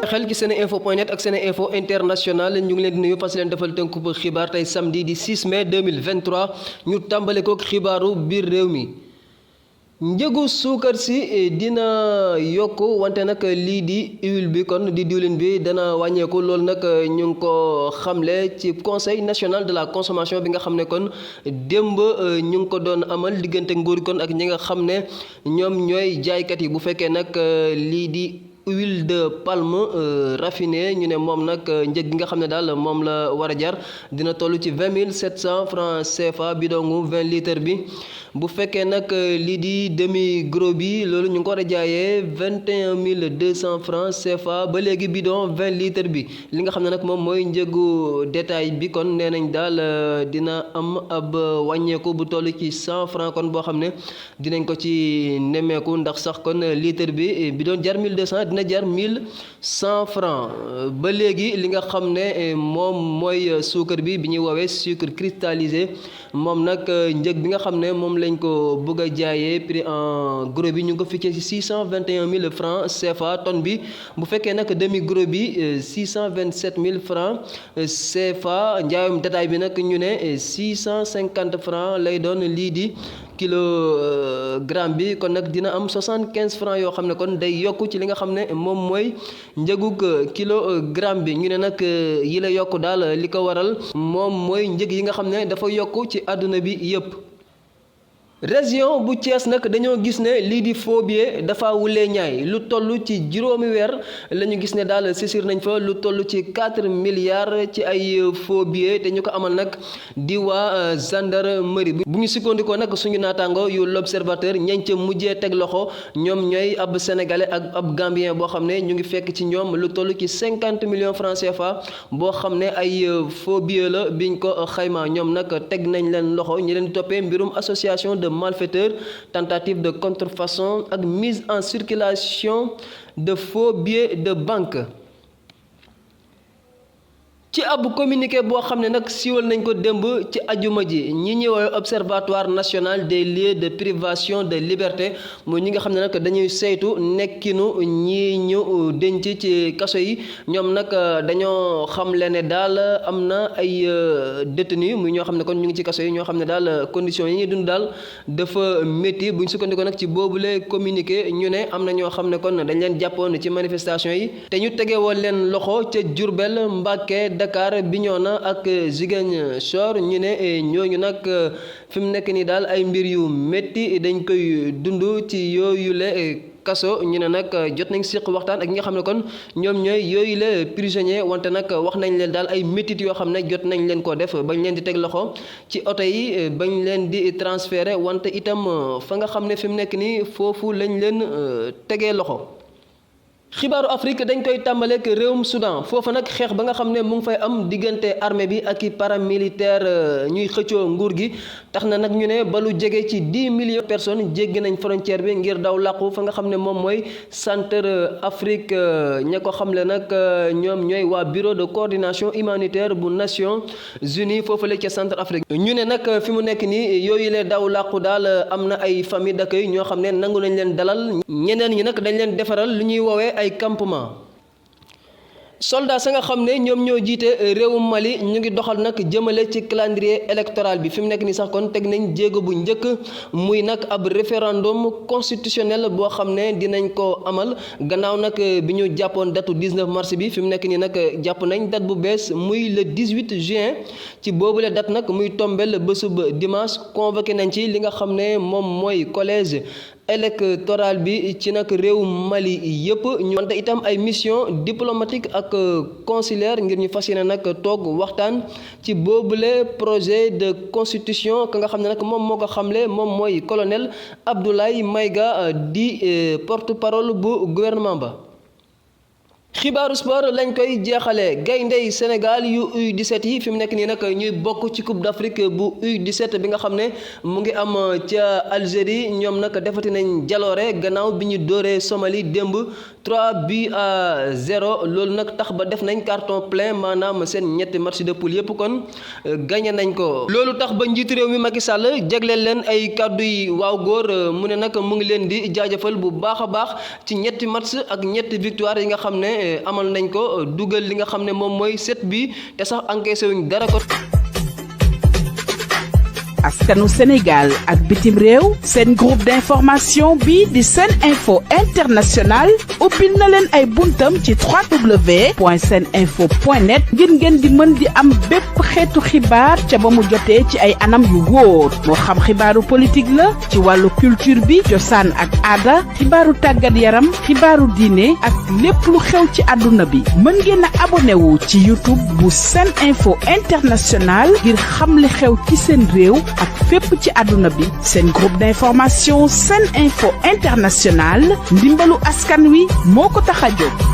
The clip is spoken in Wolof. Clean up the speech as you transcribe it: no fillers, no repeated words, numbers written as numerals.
xel ci seneinfo.net ak Seneinfo International ñu ngi leen di nuyu fas leen defal tënku ba xibaar tey samedi di 6 mai 2023 ñu tàmbale ko xibaaru biir réew mi. njëgu suukar si dina yokk wante nag lii di huile bi kon di diwlin bi dana wàññeeku loolu nag ñu ngi ko xamle ci conseil national de la consommation bi nga xam ne kon démb ñu ngi ko doon amal diggante nguur kon ak ñi nga xam ne ñoom ñooy jaaykat yi bu fekkee nag lii di huile de palme raffinée ñu ne moom nag njëg gi nga xam ne daal moom la war a jar dina toll ci 20 700 francs CFA bidongu 20 litres bi bu fekkee nag lii di demi gros bi loolu ñu ngi ko war a jaayee 21 200 francs CFA ba léegi bidon 20 litres bi li nga xam ne nag moom mooy njëgu détail bi kon nee nañ daal dina am ab wàññeeku bu toll ci 100 francs kon boo xam ne dinañ ko ci nemmeeku ndax sax kon litre bi bidon jar 1200 dina jar 1100 francs ba léegi li nga xam ne moom mooy suukar bi ñuy woowee sucre cristallisé moom nag njëg bi nga xam ne moom lañ ko bëgg a jaayee prix en gros bi ñu ngi ko fixé ci 621 000 francs CFA tonne bi bu fekkee nag demi gros bi 627 000 francs CFA njaayum détail bi nag ñu ne 650 francs lay doon lii di kilogramme bi kon nag dina am 75 francs yoo xam ne kon day yokk ci li nga xam ne moom mooy njëgug kilogramme bi ñu ne nag yi la yokk daal li ko waral moom mooy njëg yi nga xam ne dafa yokk ci àdduna bi yépp région bu Thiès nag dañoo gis ne lii di faux billet dafa wulee ñaay lu toll ci juróomi weer la ñu gis ne daal saisir nañ fa lu toll ci 4 milliards ci ay faux billets te ñu ko amal nag di waa gendarmerie bu ñu sukkandikoo nag suñu naataango yu l'observateur ñañ ca mujjee teg loxo ñoom ñooy ab sénégalais ak ab gambien boo xam ne ñu ngi fekk ci ñoom lu toll ci 50 millions francs CFA boo xam ne ay faux billets la biñ ko xayma ñoom nag teg nañ leen loxo ñi leen di toppee mbirum association de malfaiteurs, tentative de contrefaçon ak mise en circulation de faux billets de banque. ci ab communiqué boo xam ne nag siiwal nañ ko démb ci ajuma ji ñi ñuy woowee observatoire national des lieux de privation de liberté mooy ñi nga xam ne nag dañuy saytu nekkinu ñi ñu denc ci kaso yi ñoom nag dañoo xamle ne daal am na ay détenus muy ñoo xam ne kon ñu ngi ci kaso yi ñoo xam ne daal conditions yi ñuy dund daal dafa métti bu ñu sukkandikoo nag ci boobule communiqué ñu ne am na ñoo xam ne kon dañ leen jàppoon ci manifestation yi te ñu tegewoon leen loxo ca Diourbel, Mbacké, Dakar, Bignona ak Ziguinchor ñu ne ñooñu nag fi mu nekk nii daal ay mbir yu métti dañ koy dund ci yooyule kaso ñu ne nag jot nañ séq waxtaan ak ñi nga xam ne kon ñoom ñooy yooyule prisonnier wante nag wax nañ leen daal ay métit yoo xam ne jot nañ leen ko def bañ leen di teg loxo ci oto yi bañ leen di transféré wante itam fa nga xam ne fi mu nekk nii foofu lañ leen tegee loxo. xibaaru Afrique dañ koy tàmbaleek réewum Soudan foofa nag xeex ba nga xam ne mu ngi fay am diggante armée bi ak i paramilitaire ñuy xëccoo nguur gi tax na nag ñu ne ba lu jege ci 10 millions de personnes jéggi nañ frontière bi ngir daw làqu fa nga xam ne moom mooy centre Afrique ña ko xamle nag ñoom ñooy waa bureau de coordination humanitaire bu Nations Unies foofule ca centre Afrique ñu ne nag fi mu nekk nii yooyu lee daw làqu daal am na ay famille d'accueil ñoo xam ne nangu nañ leen dalal ñeneen ñi nag dañ leen defaral lu ñuy woowee ay campement. soldat sa nga xam ne ñoom ñoo jiite réewum Mali ñu ngi doxal nag jëmale ci calendrier électoral bi fi mu nekk nii sax kon teg nañ jéego bu njëkk muy nag ab référendum constitutionnel boo xam ne dinañ ko amal gannaaw nag bi ñu jàppoon datu 19 mars bi fi mu nekk nii nag jàpp nañ date bu bees muy le 18 juin ci boobule date nag muy tombel bésub dimanche convoqué nañ ci li nga xam ne moom mooy collège électoral bi ci nag réew Mali yëpp ñu wante itam ay mission diplomatique ak consulaire ngir ñu fas yéene nag toog waxtaan ci boobule projet de constitution ka nga xam ne nag moom moo ko xamle moom mooy colonel Abdoulaye Maïga di porte-parole bu gouvernement ba. xibaaru sport lañ koy jeexalee gayndey Sénégal yu U17 yi fi mu nekk nii nag ñuy bokk ci Coupe d'Afrique bu U17 bi nga xam ne mu ngi am ca Algérie ñoom nag defati nañ jaloore gannaaw bi ñu dóoree Somalie démb 3-0 loolu nag tax ba def nañ carton plein maanaam seen ñetti match de poule yëpp kon gagné nañ ko. loolu tax ba njiitu réew mi Macky Sall jagleel leen ay kàddu yi waaw góor mu ne nag mu ngi leen di jaajëfal bu baax a baax ci ñetti match ak ñetti victoire yi nga xam ne amal nañ ko dugal li nga xam ne moom mooy 7 bi te sax encaissé wuñ dara ko. askanu Sénégal ak bitim réew seen groupe d'information bi di Sen Info International ubbil na leen ay buntam ci www.seninfo.net ngir ngeen di mën di am bépp xeetu xibaar ca ba mu jotee ci ay anam yu wóor moo xam xibaaru politique la ci wàllu culture bi cosaan ak aada xibaaru tàggat yaram xibaaru diine ak lépp lu xew ci àdduna bi mën ngeen a abonné wu ci YouTube bu Sen Info International ngir xam li xew ci seen réew ak fépp ci àdduna bi seen groupe d'information Sen Info International ndimbalu askan wi moo ko tax a jóg.